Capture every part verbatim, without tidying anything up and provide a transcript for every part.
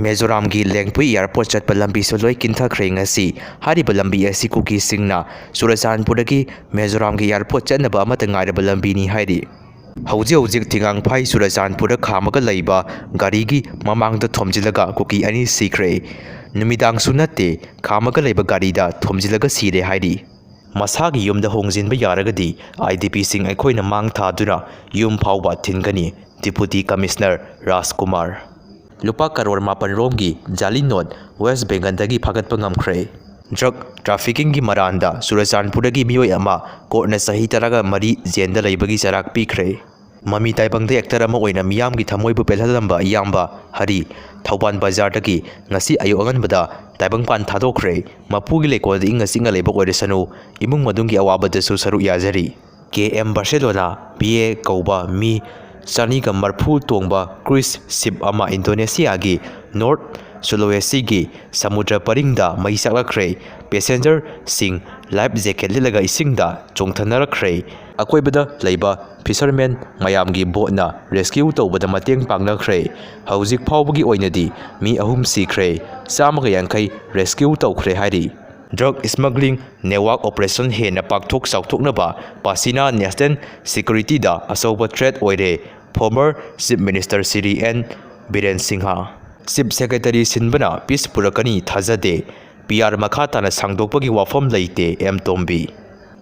ꯃꯤꯖꯣꯔꯥꯝꯒꯤ ꯂꯦꯡꯄꯨꯏ airport ꯆꯠꯄ ꯂꯝꯕꯤꯁꯨ ꯂꯣꯏ ꯀꯤꯟꯊꯈ꯭ꯔꯦ ꯉꯁꯤ꯫ ꯍꯥꯏꯔꯤꯕ ꯂꯝꯕꯤ ꯑꯁꯤ ꯀꯨꯀꯤꯁꯤꯡꯅ ꯆꯨꯔꯆꯥꯟꯄꯨꯔꯗꯒꯤ ꯃꯤꯖꯣꯔꯥꯝꯒꯤ ꯑꯦꯌꯥꯔꯄꯣꯔꯠ ꯆꯠꯅꯕ ꯑꯃꯠꯇ ꯉꯥꯏꯔꯕ ꯂꯝꯕꯤꯅꯤ ꯍꯥꯏꯔꯤ꯫ ꯍꯧꯖꯤꯛ ꯍꯧꯖꯤꯛ ꯊꯤꯉꯥꯡꯐꯥꯏ ꯆꯨꯔꯆꯥꯟꯄꯨꯔꯗ ꯈꯥꯝꯃꯒ ꯂꯩꯕ ꯒꯥꯔꯤꯒꯤ ꯃꯃꯥꯡꯗ ꯊꯣꯝꯖꯤꯜꯂꯒ ꯀꯨꯀꯤ ꯑꯅꯤ ꯁꯤꯈ꯭ꯔꯦ꯫ ꯅꯨꯃꯤꯗꯥꯡꯁꯨ ꯅꯠꯇꯦ, ꯈꯥꯝꯃꯒ ꯂꯩꯕ ꯒꯥꯔꯤꯗ ꯊꯣꯝꯖꯤꯜꯂꯒ ꯁꯤꯔꯦ ꯍꯥꯏꯔꯤ꯫ ꯃꯁꯥꯒꯤ ꯌꯨꯝꯗ ꯍꯣꯡꯖꯤꯟꯕ ꯌꯥꯔꯒꯗꯤ ꯑꯥꯏ ꯗꯤ ꯄꯤꯁꯤꯡ ꯑꯩꯈꯣꯏꯅ ꯃꯥꯡ ꯊꯥꯗꯨꯅ ꯌꯨꯝ ꯐꯥꯎꯕ ꯊꯤꯟꯒꯅꯤ, ꯗꯤꯄꯨꯇꯤ ꯀꯃꯤꯁꯅꯔ ꯔꯥꯖꯀꯨꯃꯥꯔ꯫ ꯂꯨꯄꯥ ꯀꯔꯣꯔ ꯃꯥꯄꯟ ꯔꯣꯝꯒꯤ ꯖꯥꯂꯤ ꯅꯣꯠ ꯋꯦꯁ ꯕꯦꯡꯒꯜꯗꯒꯤ ꯐꯥꯒꯠꯄ ꯉꯝꯈ꯭ꯔꯦ꯫ ꯗ꯭ꯔꯒ ꯇ꯭ꯔꯥꯐꯤꯀꯤꯡꯒꯤ ꯃꯔꯥꯟꯗ ꯆꯨꯔꯆꯥꯟꯄꯨꯔꯗꯒꯤ ꯃꯤꯑꯣꯏ ꯑꯃ ꯀꯣꯔꯠꯅ ꯆꯍꯤ ꯇꯔꯥꯒ ꯃꯔꯤ ꯖꯦꯟꯗ ꯂꯩꯕꯒꯤ ꯆꯔꯥꯛ ꯄꯤꯈ꯭ꯔꯦ꯫ ꯃꯃꯤ ꯇꯥꯏꯕꯪꯗ ꯑꯦꯛꯇꯔ ꯑꯃ ꯑꯣꯏꯅ ꯃꯤꯌꯥꯝꯒꯤ ꯊꯃꯣꯏꯕꯨ ꯄꯦꯜꯍꯜꯂꯝꯕ ꯏꯌꯥꯝꯕ ꯍꯔꯤ ꯊꯧꯕꯥꯜ ꯕꯖꯥꯔꯗꯒꯤ ꯉꯁꯤ ꯑꯌꯨꯛ ꯑꯉꯟꯕꯗ ꯇꯥꯏꯕꯪꯄꯥꯟ ꯊꯥꯗꯣꯛꯈ꯭ꯔꯦ꯫ ꯃꯄꯨꯒꯤ ꯂꯩꯀꯣꯜꯗ ꯏꯪꯅ ꯆꯤꯛꯅ ꯂꯩꯕ ꯑꯣꯏꯔꯁꯅꯨ, ꯏꯃꯨꯡ ꯃꯅꯨꯡꯒꯤ ꯑꯋꯥꯕꯗꯁꯨ ꯁꯔꯨꯛ ꯌꯥꯖꯔꯤ꯫ ꯀꯦ ꯑꯦꯝ ꯕꯥꯔꯁꯦꯂꯣꯅꯥ ꯕꯤ ꯑꯦ ꯀꯧꯕ ꯃꯤ ꯆꯅꯤꯒ ꯃꯔꯐꯨ ꯇꯣꯡꯕ ꯀ꯭ꯔꯨꯏꯖ ꯁꯤꯞ ꯑꯃ ꯏꯟꯗꯣꯅꯦꯁꯤꯌꯥꯒꯤ ꯅꯣꯔꯠ ꯁꯨꯂꯣꯋꯦꯁꯤꯒꯤ ꯁꯃꯨꯗ꯭ꯔ ꯄꯔꯤꯡꯗ ꯃꯩ ꯆꯥꯛꯂꯛꯈ꯭ꯔꯦ꯫ ꯄꯦꯁꯦꯟꯖꯔꯁꯤꯡ ꯂꯥꯏꯐ ꯖꯦꯀꯦꯠ ꯂꯤꯠꯂꯒ ꯏꯁꯤꯡꯗ ꯆꯣꯡꯊꯅꯔꯛꯈ꯭ꯔꯦ꯫ ꯑꯀꯣꯏꯕꯗ ꯂꯩꯕ ꯐꯤꯁꯔꯃꯦꯟ ꯃꯌꯥꯝꯒꯤ ꯕꯣꯠꯅ ꯔꯦꯁꯀ꯭ꯌꯨ ꯇꯧꯕꯗ ꯃꯇꯦꯡ ꯄꯥꯡꯅꯈ꯭ꯔꯦ꯫ ꯍꯧꯖꯤꯛ ꯐꯥꯎꯕꯒꯤ ꯑꯣꯏꯅꯗꯤ ꯃꯤ ꯑꯍꯨꯝ ꯁꯤꯈ꯭ꯔꯦ, ꯆꯥꯝꯃꯒ ꯌꯥꯡꯈꯩ ꯔꯦꯁꯀ꯭ꯌꯨ ꯇꯧꯈ꯭ꯔꯦ ꯍꯥꯏꯔꯤ꯫ ꯗ꯭ꯔꯒ ꯁ꯭ꯃꯒ꯭ꯂꯤꯡ ꯅꯦꯠꯋꯥꯔꯛ ꯑꯣꯄꯔꯦꯁꯟ ꯍꯦꯟꯅ ꯄꯥꯛꯊꯣꯛ ꯆꯥꯎꯊꯣꯛꯅꯕ ꯄꯥꯁꯤꯅꯥ ꯅꯦꯁꯅꯦꯜ ꯁꯦꯀ꯭ꯌꯨꯔꯤꯇꯤꯗ ꯑꯆꯧꯕ ꯊ꯭ꯔꯦꯠ ꯑꯣꯏꯔꯦ, former chief minister Shri N Biren Singh. Chief secretary ꯁꯤꯟꯕꯅ ꯄꯤꯁ ꯄꯨꯔꯛꯀꯅꯤ ꯊꯥꯖꯗꯦ, ꯄꯤ ꯑꯥꯔ ꯃꯈꯥ ꯇꯥꯅ ꯁꯥꯡꯗꯣꯛꯄꯒꯤ ꯋꯥꯐꯝ ꯂꯩꯇꯦ, ꯑꯦꯝ ꯇꯣꯝꯕꯤ꯫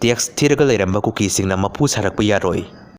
ꯇꯦꯛꯁ ꯊꯤꯔꯒ ꯂꯩꯔꯝꯕ ꯀꯨꯀꯤꯁꯤꯡꯅ ꯃꯄꯨ ꯁꯥꯔꯛꯄ ꯌꯥꯔꯣꯏ꯫